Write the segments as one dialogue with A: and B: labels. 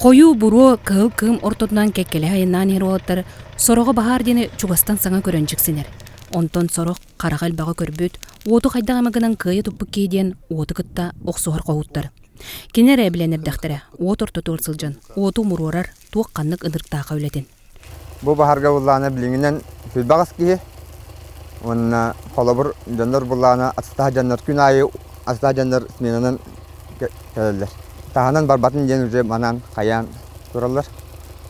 A: Хойуу буруо кыһыл кыым ортотунан кэккэлэһэ айаннаан иһэр уолаттар сороҕо баһаар диэни чугастан саҥа көрөн дьиксинэр. Онтон сорох хараҕа элбэҕи көрбүт, уоту хайдах эмэ гынан кыайа туппут киһи диэн уоту кытта охсуһар хоһууттар. Кини эрэ билэн эрдэхтэрэ, уот ортотугар сылдьан, уоту умуруорар туох ханнык ынырыктааха үлэтин.
B: Бу баһарга буллаана билиҥинэн сүлбэҕэс киһи уонна холобур дьоннор буллаана атыстаах дьоннор күн аайы атыстаах дьоннор сменанан кэлэллэр. Таһынан барбатын диэн уже манан хайаан тураллар.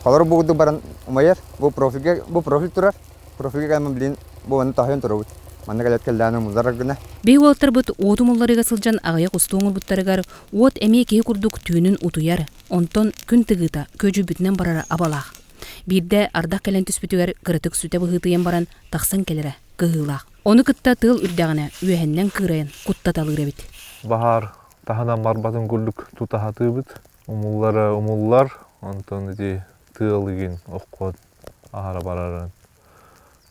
B: Холобур бу курдук баран умайар. Бу профильга бу профиль турар. Профильга кэлэн билин бу манна тоһуйан турабыт. Манна кэлэт кэллэҕинэ умуллар гына.
A: Биһи уолаттарбыт уот умулларыга сылдьан аҕыйах устуу оҥорбуттарыгар уот эмиэ киһи курдук түүнүн утуйар, онтон күн тыгыыта күөдьүйбүтүнэн барара абалаах. Биирдэ ардах кэлэн түспүтүгэр кыратык сүтэ быһыытыйан баран тахсан кэлэрэ кыһыылаах. Ону кытта тыал үрдэҕинэ үөһэннэн кыырайан куттаталыыр эбит.
C: Баһаар таһынан барбатын курдук тута сатыыбыт. Умуллара умуллар, онтон ити тыал игин оххот аһара барарын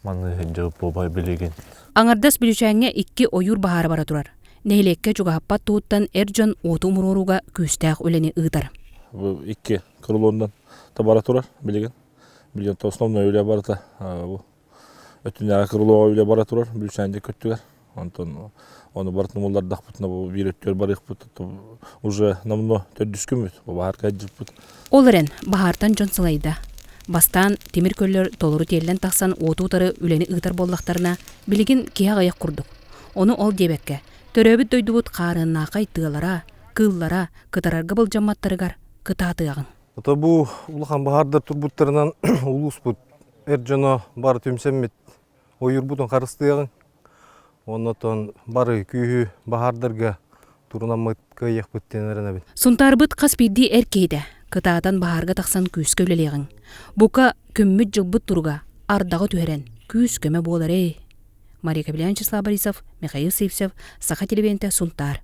C: маныы сылдьыбыт буолбай билигин.
A: Аҥардас Бүлүчээҥҥэ икки ойуур баһаара бара турар. Нэһилиэккэ чугаһаппат туһуттан эр дьон уоту умуруорууга күүстээх үлэни ыытар.
C: Бу икки крылондан та бара турар билигин. Билигин то основной үлэ барыта бу өттүнээҕи крылоҕа үлэ бара турар Бүлүчээн диэки өттүгэр. Онтон ону барытын умуллардахпытына бу биир өттүгэр барыахпыт уже номнуо төрдүс күммүт бу баһаарга илдьиппит.
A: Ол эрэн, баһаартан дьон сылайда. Бастаан тимир көллөр толору тиэллэн тахсан уоту утары үлэни ыытар буоллахтарына, билигин киһи аҕыйах курдук. Ону ол диэбэккэ, төрөөбүт дойдубут хаарыаннаахай тыалара, кыыллара кытарарга былдьамматтарыгар кытаатыаҕыҥ.
D: Ото бу улахан баһаардар турбуттарынан улууспут эр дьоно бары түмсэммит ойуурбутун харыстыаҕыҥ. Оннотон бары күүһү баһаардарга турунаммыт кыайыахпыт диэн эрэнэбин.
A: Сунтаарбыт хас биирдии эр киһитэ кытаатан баһаарга тахсан күүскэ үлэлиэҕиҥ. Бука, күммүт-дьылбыт туруга ардаҕы түһэрэн күүс-көмө буолар ээ. Мария Кобелян, Вячеслав Борисов, Михаил Сивцев, Саха телевидениетэ Сунтаар.